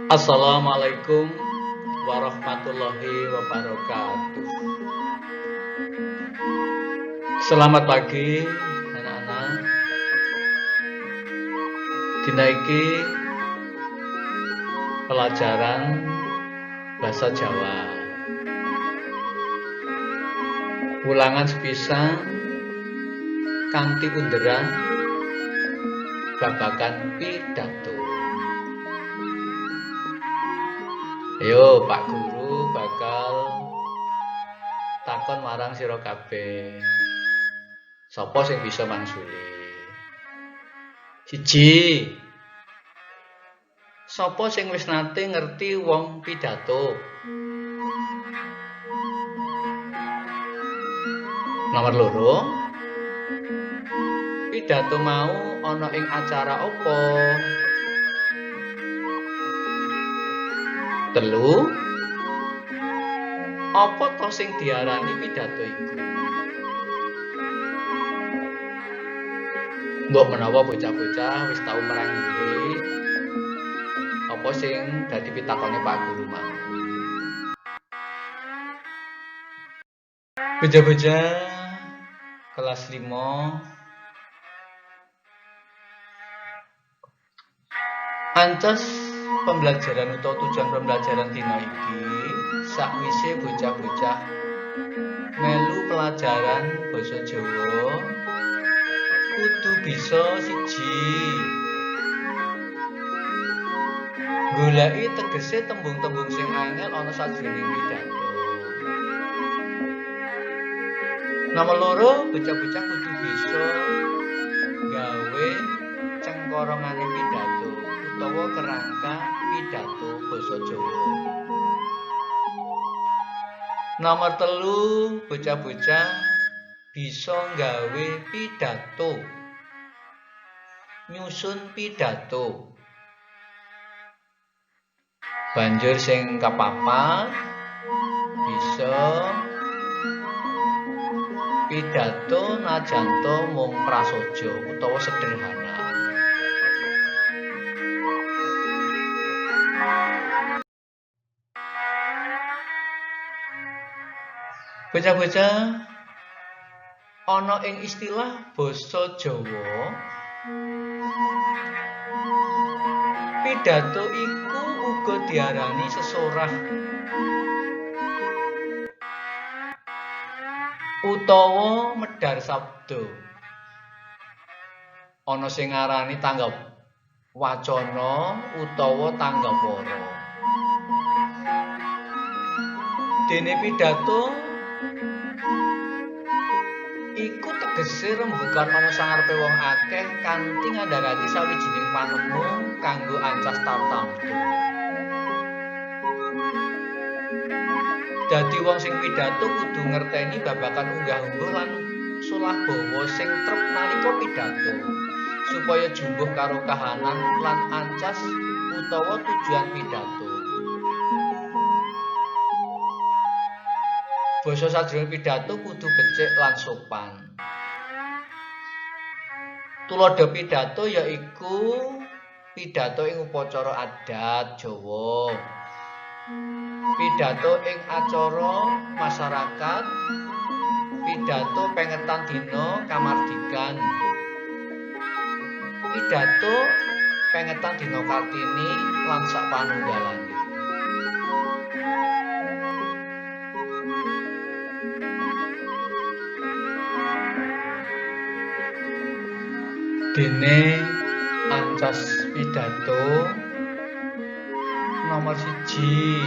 Assalamualaikum warahmatullahi wabarakatuh. Selamat pagi anak-anak. Dina iki pelajaran bahasa Jawa. Ulangan sepisan kanthi underan babagan pidato. Ayo Pak Guru bakal takon marang sira kabeh. Sapa sing bisa mangsuli? Siji. Sapa sing wis nate ngerti wong pidato? Nomor loro. Pidato mau ana ing acara apa? Telu. Apa to sing diarani pidato iku? Mbok menawa bocah-bocah wis tau merang ndi apa sing dadi pitakone Pak Guru mau. Bocah-bocah kelas 5 ancas pembelajaran utawa tujuan pembelajaran dina iki sakwise bocah-bocah melu pelajaran basa Jawa kudu bisa siji goleki tegese tembung-tembung sing angel ana sajroning pidato. Nomor loro, bocah-bocah kudu bisa gawe cengkorongane pidato utawa kerangka pidato basa Jawa. Nomor telu, bocah-bocah bisa nggawe pidato, nyusun pidato. Banjur sing kapapat bisa pidato najanto mung prasaja utawa sederhana. Bocah-bocah ana ing istilah basa Jawa, pidato iku uga diarani sesorah utawa medhar sabda. Ana sing ngarani tanggap wacana utawa tanggap wara. Dene pidato iku tegese rembugan ana sangarepe wong akeh kanthi ngandharake sawijining panemu kanggo ancas tartamtu. Dadi wong sing pidato kudu ngerteni babagan unggah-ungguh lan solah bawa sing trep nalika pidato supaya jumbuh karo kahanan lan ancas utawa tujuan pidato. Basa sajroning pidato kudu becik lan sopan. Tuladha pidato yaiku pidato ing upacara adat Jawa, pidato ing acara masyarakat, pidato pengetan dina kamardikan, pidato pengetan dina Kartini lan sapanunggalane. Dene ancas pidato nomor siji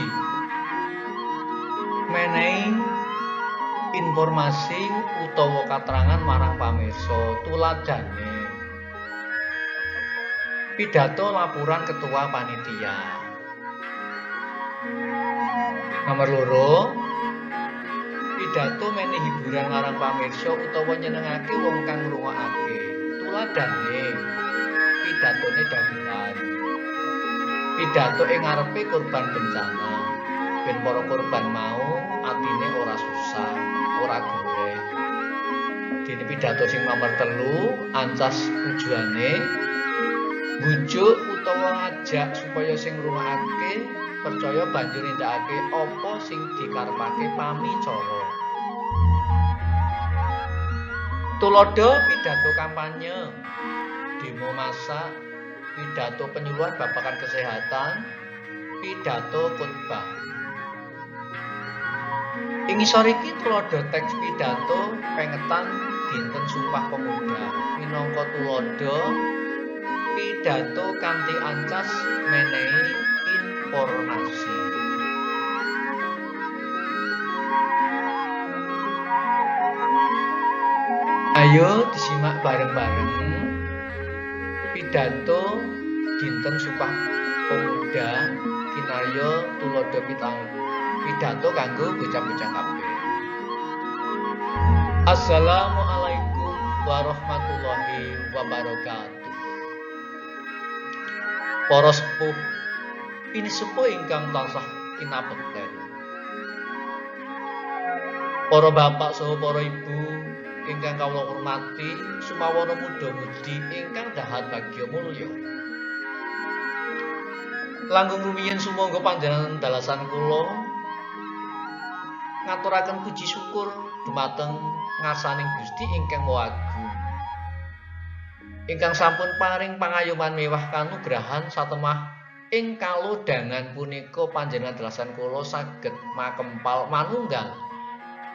menehi informasi utawa katerangan marang pamirsa. Tuladhane pidato laporan ketua panitia. Nomor loro, pidato menehi hiburan marang pamirsa utawa nyenengake wong kang ngrungokake. Tuladhane pidatone dagelan, pidato ing ngarepe korban bencana ben para korban mau atine ora susah, ora goreh. Dene pidato sing nomor telu ancas tujuane bujuk utawa ngajak supaya sing ngrungokake percaya banjur nindakake apa sing dikarepake pamicara. Tuladha pidato kampanye, demo massa, pidato penyuluhan babagan kesehatan, pidato khotbah. Ing ngisor iki tuladha teks pidato pengetan Dinten Sumpah Pemuda minangka tuladha pidato kanthi ancas menehi informasi. Ayo disimak bareng-bareng pidato Dinten Sumpah Pemuda kinarya tuladha pidato kanggo bocah-bocah kabeh. Assalamualaikum warahmatullahi wabarakatuh. Para sepuh, pinisepuh ingkang tansah kinabekten. Para bapak saha para ibu ingkang kawula hormati, sumawana muda-mudi ingkang dahat bagya mulya. Langkung rumiyin sumangga panjenengan dalasan kula ngaturaken puji syukur dumateng ngarsaning Gusti ingkang Maha Agung, ingkang sampun paring pangayoman mewah kanugrahan satemah ing kalodhangan punika panjenengan dalasan kula saged makempal manunggal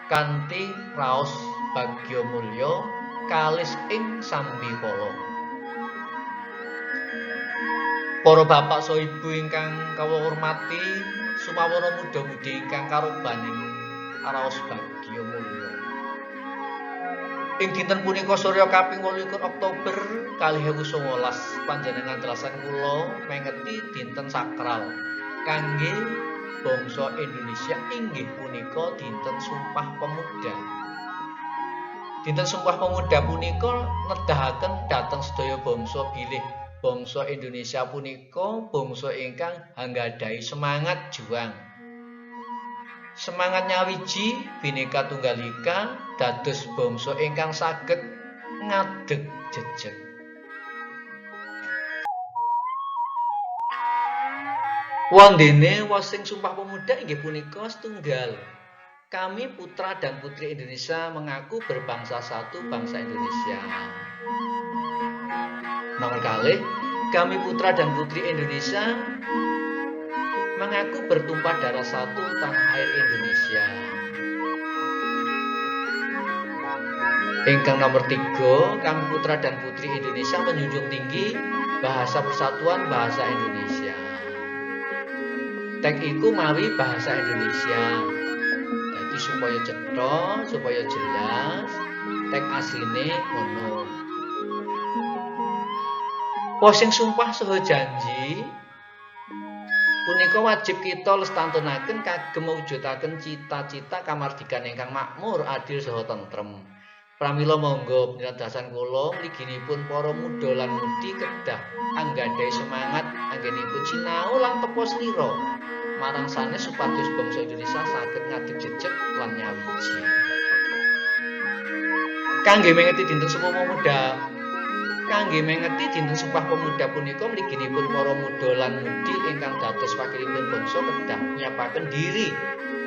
kanthi raos bagya mulya kalis ing sambikala. Para bapak saha ibu ingkang kawula hormati, sumawana muda-mudi ingkang karoban ing raos bagya mulya. Ing dinten punika surya kaping 28 Oktober 2019 panjenengan dalasan kula mengeti dinten sakral kangge bangsa Indonesia inggih punika Dinten Sumpah Pemuda. Dinten Sumpah Pemuda punika nedahaken dhateng sedaya bangsa bilih bangsa Indonesia punika bangsa ingkang anggadhahi semangat juang. Semangat nyawiji Bhinneka Tunggal Ika dados bangsa ingkang saged ngadeg jejeg. Wondene wosing Sumpah Pemuda inggih punika setunggal. Kami putra dan putri Indonesia mengaku berbangsa satu bangsa Indonesia. Nomor kalih, kami putra dan putri Indonesia mengaku bertumpah darah satu tanah air Indonesia. Ingkang nomor 3, kami putra dan putri Indonesia menjunjung tinggi bahasa persatuan bahasa Indonesia. Tek iku mawi bahasa Indonesia. Jadi supaya cetha, supaya jelas, tek asline ngono. Wosing sumpah saha janji punika wajib kita lestantunaken kagem mewujudaken cita-cita kamardikan ingkang makmur, adil saha tentrem. Pramila monggo panjenengan kula mliginipun para muda lan mudi kedah anggadhahi semangat anggenipun sinau lan tepa slira marang sanes supados bangsa Indonesia saged ngadeg jejeg lan nyawiji. Kangge mengeti dinten Sumpah Pemuda, kangge mengeti dinten Sumpah Pemuda punika mliginipun para muda lan mudi ingkang dados wakilipun bangsa kedah nyiapaken diri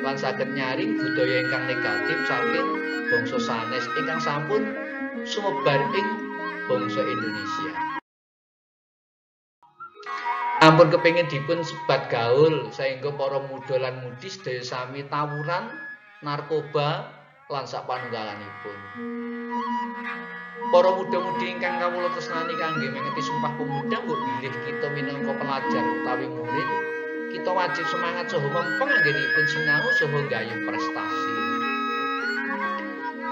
lan saged nyaring budaya ingkang negatif saking bangsa sanes ingkang sampun sumebar ing bangsa Indonesia. Ampun kepingin dipun sebat gaul sehingga para muda lan mudi sedaya sami tawuran, narkoba lan sapanunggalanipun. Para muda-mudi ingkang kawula tresnani kangge mengeti Sumpah Pemuda mbok bilih kita minangka pelajar utawi murid, kita wajib semangat saha mempeng anggenipun sinau saha nggayuh prestasi.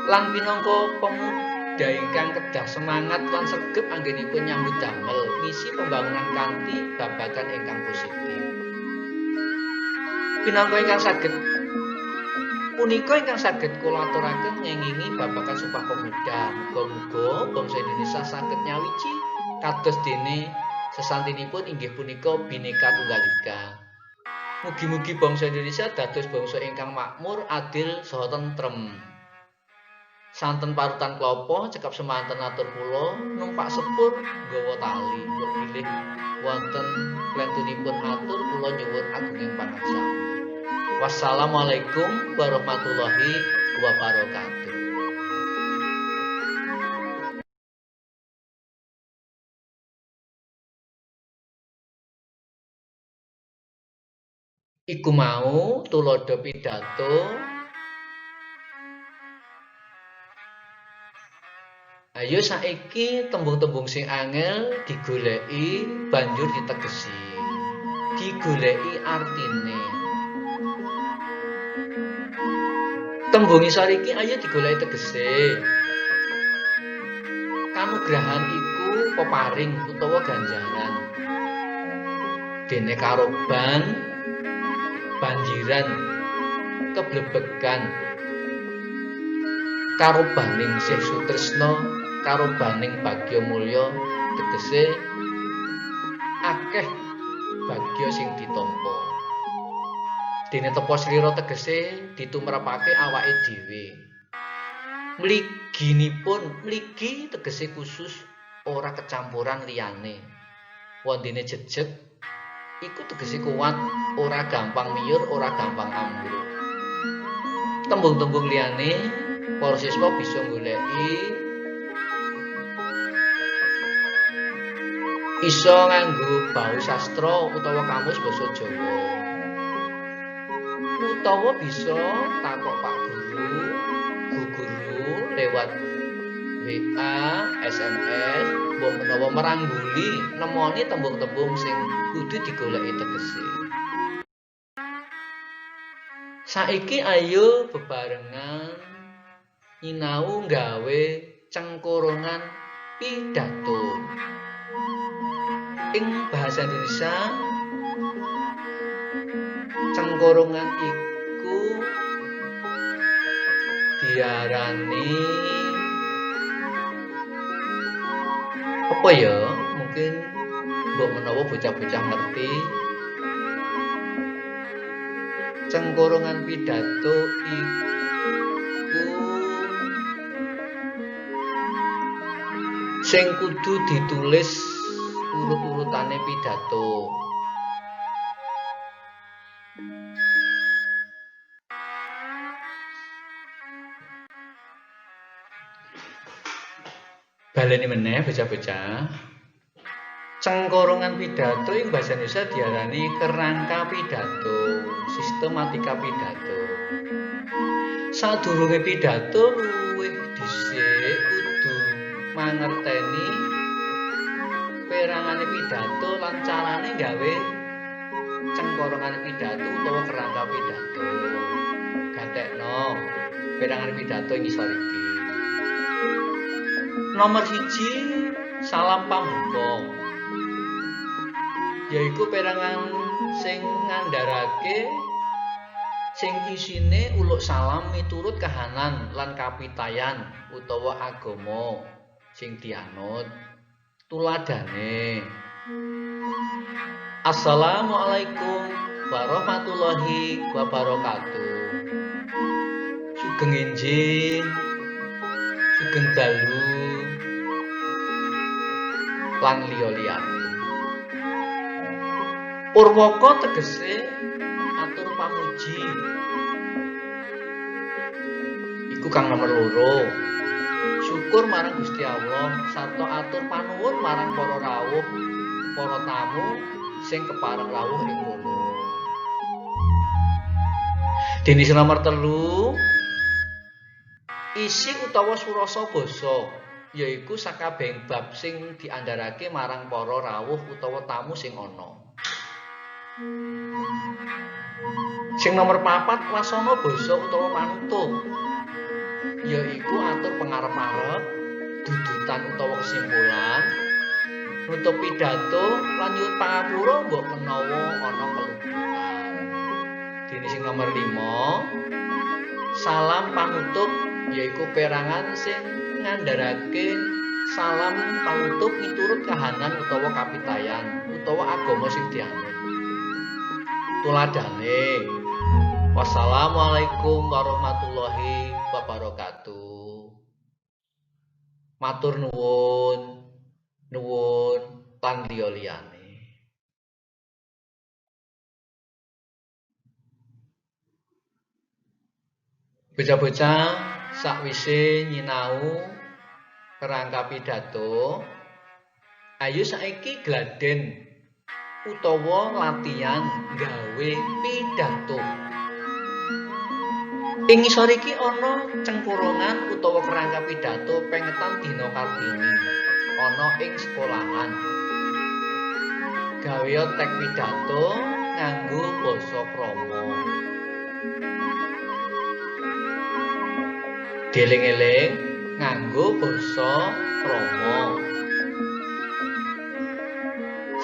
Lan pinangka pemuda ingkang kedah semangat lan sregep anggenipun nyambut damel ngisi pembangunan kanthi babagan ingkang positif. Pinangka ingkang saged punika ingkang saged kula aturaken ngengingi babagan Sumpah Pemuda. Muga-muga bangsa Indonesia saged nyawiji kados dene sesantinipun inggih punika Bhinneka Tunggal Ika. Mugi-mugi bangsa Indonesia dados bangsa ingkang makmur, adil saha tentrem. Santen parutan klapa cekap semanten atur kula numpak sepur nggawa tali mbok bilih wonten klentunipun atur kula nyuwun agunging pangaksami. Wassalamualaikum warahmatullahi wabarakatuh. Iku mau tuladha pidato. Ayo saiki tembung-tembung sing angel digoleki banjur ditegesi. Digoleki artine. Tembung isor iki ayo digoleki tegese. Kanugrahan iku peparing utawa ganjaran. Dene karoban, banjiran, keblebegan, karobaning Sih Sutresna, karobaning bagya mulya, tegese akeh bagya sing ditampa. Dene tepa slira tegese ditumrapake awake dhewe. Mliginipun, mligi tegese khusus ora kecampuran liyane. Wondene jejeg iku tegese kuat, ora gampang miyur, ora gampang ambruk. Tembung-tembung liyane para siswa bisa goleki, iso nganggo bau sastra utawa kamus basa Jawa. Utawa bisa takok Pak Guru, Bu Guru lewat WA, SMS, mbok menawa merangguli nemoni tembung-tembung sing kudu digoleki tegese. Saiki ayo bebarengan nyinau nggawe cengkorongan pidato. Ing bahasa Indonesia, cengkorongan iku diarani apa ya? Mungkin mbok menawa bocah-bocah ngerti. Cengkorongan pidato iku sing kudu ditulis urut-urutane pidato. Baleni meneh bocah-bocah. Cengkorongan pidato ing bahasa Indonesia diarani kerangka pidato, sistematika pidato. Sadurunge pidato luwih dhisik kudu mangerteni perangane pidato lan carane gawe cengkorongan pidato utawa kerangka pidato. Gatekno perangane pidato ing ngisor iki. Nomor 1, salam pambuka. Yaiku perangan sing ngandharake sing isine uluk salam miturut kahanan lan kapitayan utawa agama sing dianut. Tuladhane: Assalamualaikum warahmatullahi wabarakatuh. Sugeng enjing, sugeng dalu, lan liya-liyane. Purwaka tegese atur pamuji. Iku kang nomor 2. Syukur marang Gusti Allah sarta atur panuwun marang para rawuh, para tamu sing kepareng rawuh ing kono. Dene sing nomor 3, isi utawa surasa basa, yaiku sakabehing bab sing diandharake marang para rawuh utawa tamu sing ana. Sing nomor 4, wasana basa utawa panutup, yaiku atur pengarep-arep, dudutan utawa kesimpulan, nutup pidato lan nyuwun pangapura mbok menawa ana keluputan. Dene sing nomor 5, salam panutup, yaiku perangan sing ngandharake salam panutup miturut kahanan utawa kapitayan utawa agama sing dianut. Tuladhane: Wassalamualaikum warahmatullahi wabarakatuh. Matur nuwun, nuwun lan liya-liyane. Bocah-bocah sakwise nyinau kerangka pidato, ayo saiki gladen utawa latihan gawe pidato. Ing ngisor iki ana cengkorongan utawa kerangka pidato pengetan Dina Kartini ana ing sekolahan. Gawe tek pidato nganggo basa krama. Dieling-eling nganggo basa krama.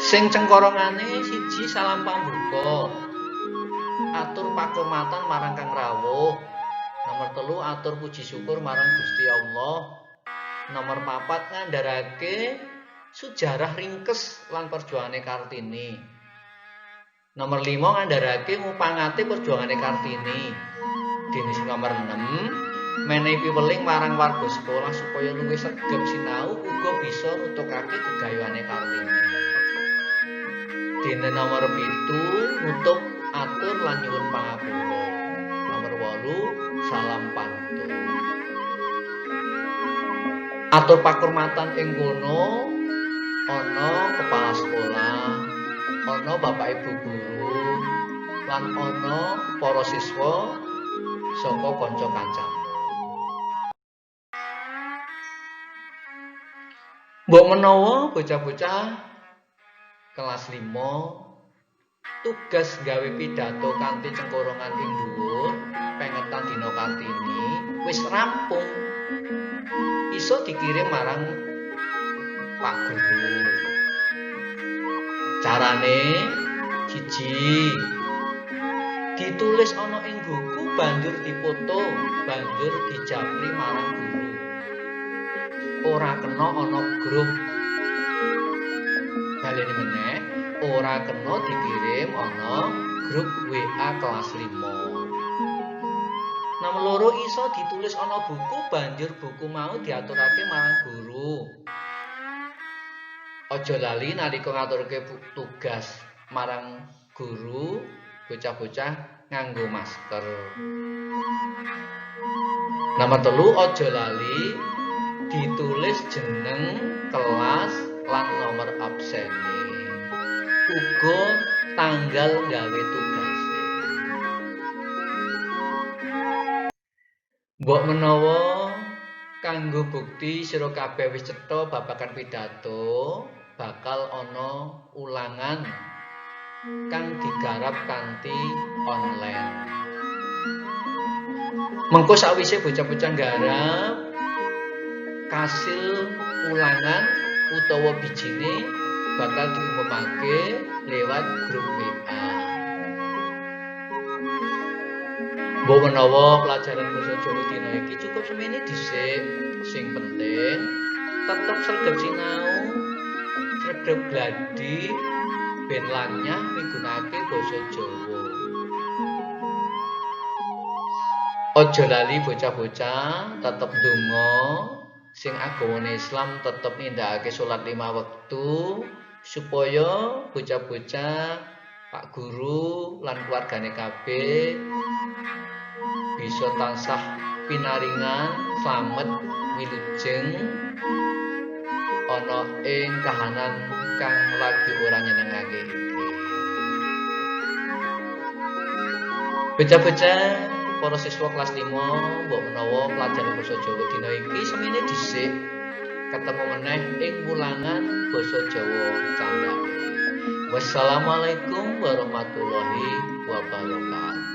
Sing cengkorongane siji salam pambuka, atur pakurmatan marang kang rawuh. Nomor 3 atur puji syukur marang Gusti Allah. Nomor 4 ngandharake sejarah ringkes lan perjuangane Kartini. Nomor 5 ngandharake ngupangate perjuangane Kartini. Dene sing nomor 6 menehi piweling marang warga sekolah supaya luwih sregep sinau uga bisa nutukake gegayuhane Kartini. Dene nomor 7 nutup atur lan nyuwun pangapura. Nomor 8 salam pantun. Atur pakurmatan ing kono ana kepala sekolah, ana bapak ibu guru, lan ana para siswa saka kanca kancamu. Mbok menawa bocah-bocah kelas 5 tugas gawe pidato kanthi cengkorongan ing dhuwur pengetan Dina Kartini wis rampung, iso dikirim marang Pak Guru. Carane siji, ditulis ana ing buku banjur dipoto, banjur dijapri marang guru. Ora kena ana grup. Baleni meneh, ora kena dikirim ana grup WA kelas 5. Nomor 2 iso ditulis ana buku banjur buku mau diaturake marang guru. Aja lali nalika ngaturke tugas marang guru, bocah-bocah nganggo masker. Nomor 3 aja lali ditulis jeneng kelas lan nomor absene. Uga tanggal gawe tugase. Mbok menawa kanggo bukti sira kabeh wis cetha babagan pidato, bakal ana ulangan kang digarap kanthi online. Mengko sakwise bocah-bocah nggarap kasil ulangan utawa bijine bakal diumumake lewat grup WA. Mbok menawa pelajaran basa Jawa dina iki cukup semene dhisik. Sing penting tetep sregep sinau, sregep gladi ben lanyah migunakake basa Jawa. Aja lali bocah-bocah tetep ndonga, sing agamane Islam tetep nindakake salat 5 wektu supaya bocah-bocah, Pak Guru lan keluargane kabeh bisa tansah pinaringan slamet wilujeng ana ing kahanan kang lagi ora nyenengake iki. Bocah-bocah para siswa kelas 5, mbok menawa pelajaran basa Jawa dina iki semene dhisik. Ketemu meneh ing wulangan basa Jawa candhake. Wassalamualaikum warahmatullahi wabarakatuh.